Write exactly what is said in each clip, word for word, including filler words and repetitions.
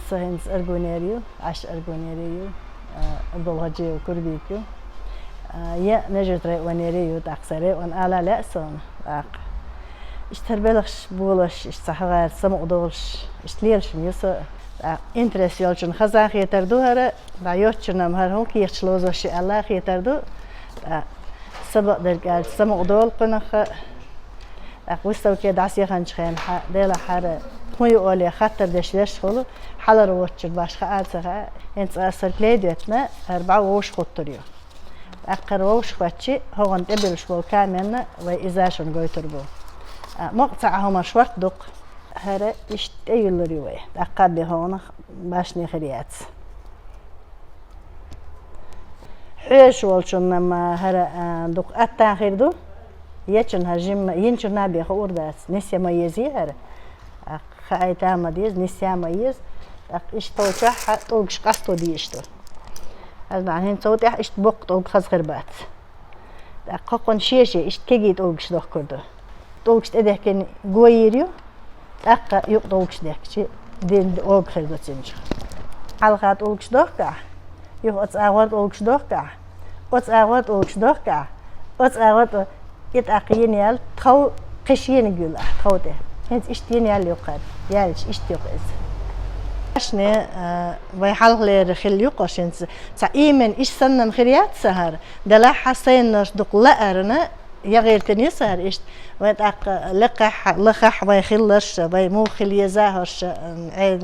Со хӀинца Аргунера ю, Ӏаш Аргунера ю, а, Абдулхаджиев Курбик ю. А, я Нежат районера ю, тӀаккха са район ала лаьа суна, тӀаккха. Иштта хӀара белхаш болаш, иштта цхьа хьагӀар самукъадолаш, иштта лелаш ю со. ТӀаккха интерес йолчун хаза хетар ду хӀара, дӀа йоцчунна-м хӀара хӀун кехаташ лозош я аьлла хетар ду. ТӀаккха са бакъдерг аьлча, самукъадолу кхунах а. ТӀаккха выставке дӀасаяханчу хенахь, делахь хӀара хӀун ю олий хаттар деш веш хуьлу, хьалар воцчун башха а ца хаьа, хӀинца аса клей доьттина, хӀара бӀа вовшахӀуттур ю. ТӀаккха хӀара вовшахӀоьттича, хӀокхунна тӀебуьллуш болу каменна вай иза шуна гойтур бу. А, мукъа цхьа хӀума шортта дукха. ХӀара иштта тӀеюьллур ю вай, тӀаккха а бен хӀокхунах башни хир яц. Хьоьжуш волчунна-м хӀара, а, дукха аттан хир ду. Ечунна хӀара жимма, йинчунна а бен хуур дац. Нисъян ма езий хӀара. ТӀаккха хаийта а ма деза, нисъян а ма еза. ТӀаккха иштта тхов чохь а тӀулгаш къасто дезаш ду. ХӀара хӀинца цу тӀехь иштта боккха тӀулг хаза хир бац. ТӀаккха хӀокхунна шен-шен иштта кегий тӀулгаш дохкур ду. ТӀулгаш тӀедехкина го йийр ю, тӀаккха юкъа тӀулгаш дехкича, дин ога хир ду цуьнчух. Хьалха тӀулгаш дохкахь, юха оцу агӀор тӀулгаш дохкахь, оцу агӀор тӀулгаш дохкахь, оцу агӀор тӀу-, и тӀаккха йина яьлла тхов кхин шена гуьллу ахь тхов тӀе. ХӀинца иштта йина яьлла юккъера, яьлча иштта юккъе иза. Башни, а, вай хьалхалера хилла юккъера хӀинца цхьа ийман иштта санна-м хир яц сан хӀара, делахь а сайнаш дукха лаарна, ян гӀиртина ю сан хӀара иштта. Вай тӀаккха лекхахь, лахахь вай хилларш, вай муха хила еза хӀорш, м, Ӏе,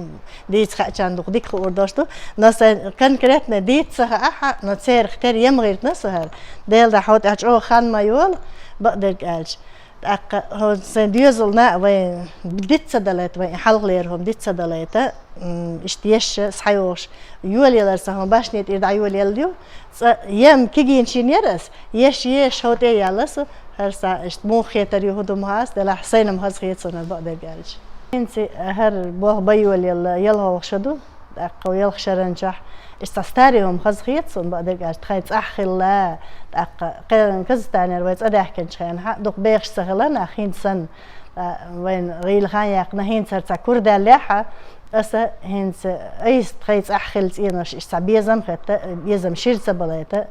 дийца хаьачарна дукха дика хуур долуш ду. Но сайн конкретно дийца ца хаахь, но церах тера ян гӀиртина сан хӀара. Делан дуьхьа хьо тӀехь чӀогӀа хан ма йолу, бакъдерг аьлча. ТӀаккха хӀо сайн доьзална а вай диц ца далайта, вай хьалхалера хӀума диц ца далайта, м, иштта еш схьайогӀуш, йолаялар сан хӀума башни тӀера дӀайолаелла ю. Цкъа ем кегийна шина яра ас, еш еш хӀо тӀе а яьлла со, хӀара сан иштта муха хетар ю хӀун ду ма хьа ас, делахь сайна-м хаза хета суна бакъдерг аьлча. ХӀинца хӀара болх бан йолаелла ялхолгӀа шо ду, тӀаккха ялх шаран чохь иштта цхьа старый хӀума хаза хета суна бакъдерг аьлча, тхайн цӀахь хилла, тӀаккха кхе-, Казахстанера вай цӀа даьхкинчу хенахь, дукха бехаш ца хилла нах хӀинца санна, а, вайна гӀийла хан яьккхина, хӀинца хӀара цхьа кура даьллехь а, аса хӀинца айса тхайн цӀахь хилла цӀенош иштта цхьа безам хетта, безам шира ца балайта,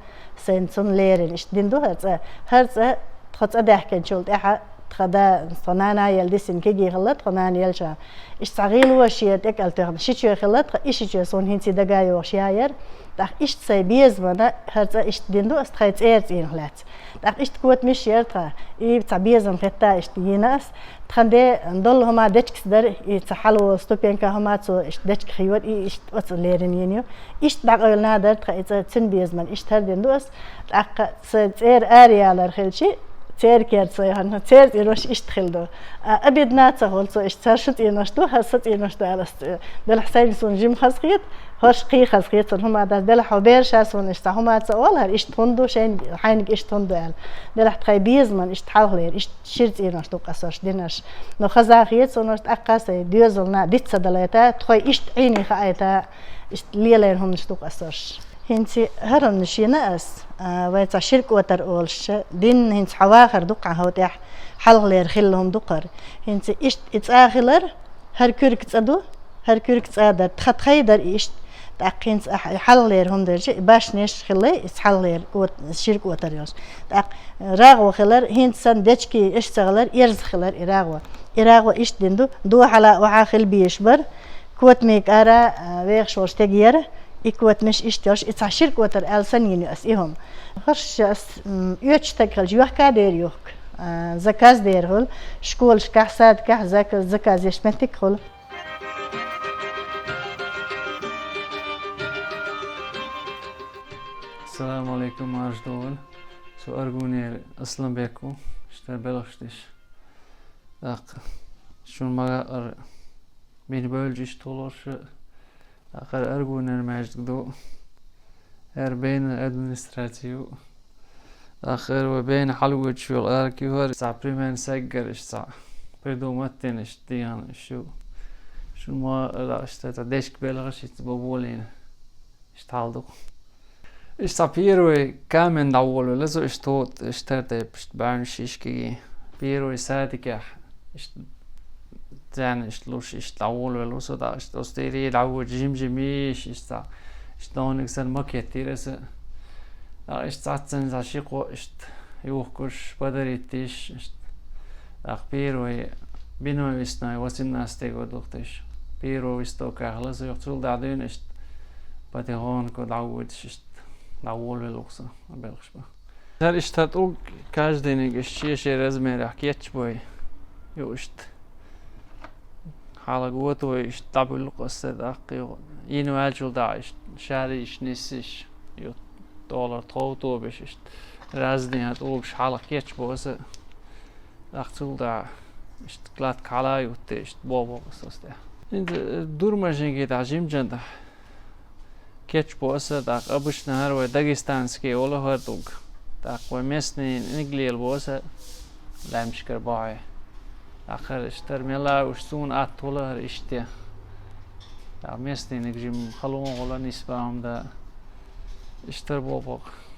сайна цунна лерина иштта дина ду хӀара цӀа. ХӀара цӀа тхо цӀа даьхкинчул тӀаьхьа тхан да, тхан нана елла дисина кегий хилла, тхан нана елча. Иштта цхьа гӀийла шен тӀекӀел тоьхна ши чоь хилла, тхан и ши чоь суна хӀинца дага йогӀуш яяра. ТӀаккха иштта сайн безамана хӀара цӀа иштта дина ду ас тхайн цӀера цӀийнах лаьцна. ТӀаккха иштта котамаш яра тхан, и цхьа безам хетта иштта йина ас. Тхан де долу хӀума дечкаца дара, и цхьа хьалаволу ступенька хӀума цо иштта дечка хьайора, и иштта оцу лерина йина ю. Иштта дӀакъевлина дара тхан и цӀа цуьнан безамана, иштта хӀара дина ду ас. ТӀаккха сан цӀера араялар хилчи, церан керта сан яхана, церан цӀенош иштта хилла ду. А, обидно ца хуьлу цо, иштта цара шу цӀенош ду, хӀара сан цӀенош ду аьлла ас цӀе. Делахь сайна суна жима хаза хета, хӀорш кхин хаза хета суна хӀума дац. Делахь хьо бераша суна иштта хӀума ца олу, хӀара иштта хӀунда ду, шайна, хьайниг иштта хӀунда ду аьлла. Делахь тхайн безамана иштта хьалхалера, иштта шира цӀенош ду къасош динарш. Но хаза хета суна, тӀаккха сайн доьзална диц ца далайта, тхой иштта Ӏийне хаайта, иштта лелайна хӀуманаш ду къасош. ХӀинца хӀара хӀуманаш йина ас, а, вай цхьа шира кӀотар олуш, дин хӀинца хьо вахар ду кху хӀо тӀехь, хьалхалера хилла хӀума ду кхара. ХӀинца иштта и цӀа хилар, хӀара куьрг цӀа ду, хӀара куьрг цӀа дара, тхан тхай дара иштта. ТӀаккха хӀинца ахь и хьалхалера хӀума даржа, и башнеш хилла, и хьалхалера кӀот-, шира кӀотар йолуш. ТӀаккха рагӀо хилар, хӀинца санна дечки иштта ца хилар, эрза хилар и рагӀо. И рагӀо иштта дина ду, дохьала охьа хила безаш бара, котамийн кӀара, а, вехаш волуш тегера, и котамаш иштта йолуш, и цхьа шира кӀотар аьлла санна йина ю ас и хӀума. ХӀорш ас, м, оьцуш стаг хилча, йохка дера юхк, а, заказ дера хуьлу, школашкахь, садикахь зак-, заказ еш меттиг хуьлу. Ассаламу алейкум, марша догӀийла. Со Аргунера Асланбек ву, иштта белхаш деш. ТӀаккха шуна ма хаара, бина бевлча иштта волуш, тӀаккха хӀара Аргунера маьждиг ду, хӀара бина администраци ю. ТӀаккха хӀара вай бина хьалавоьдуш йолу арка ю хӀара, цхьа примерно саггара иштта цхьа придумать дина иштта дегӀан иштта ю. Шуна ма хаара, иштта цхьа дечка белхаш иштта бан болийна. Иштта хьал ду. Иштта цхьа первый камен дӀаволавелла со, иштта тхо, иштта тайпа, иштта бӀаьвнаш шишкаги. Первый садикехь, иштта Зен иштта луш, иштта дӀаволавелла ва со, дӀа иштта оцу тӀера дӀавоьдуш жим-жима йиш, иштта, иштта нониг санна макет йира аса. ТӀаккха иштта цхьаццанна цхьа ши-кхо иштта юхкуш, подарить йиш, иштта. ТӀаккха первый бинвисной, восемнадцатый год вахташ. Первый висток яхала со, юха цул дӀа дуьйна иштта потихоньку дӀавоьдуш, иштта дӀаволавелла ва со, белхаш ба. ХӀара иштта тӀулг каждыйниг иштта шен-шен размерах кечбой ю иштта. Хьалха готовый иштта дӀабуьллу-кх аса, тӀаккха йина ваьллачул дӀа иштта шариш, ниссиш, ю тӀолар тхов тобеш иштта. Разный тӀулгаш хьалха кечбо аса, тӀаккха цул дӀа иштта кладка хьала а юттий, иштта бо-бо аса тӀехь. ХӀинца дурмажингий дӀа жимчан дӀа кечбо аса, тӀаккха обычно хӀара вай дагестанский олу хӀара тӀулг. ТӀаккха вай местный ниг лелабо аса лаьмнашкара бохье. ТӀаккха хӀара иштта мел а уьш суна атта хуьлу хӀара иштта. ТӀаккха местный ниг жим халонаш хуьлу, нисбан хӀума дан. Иштта бо-бо-кх.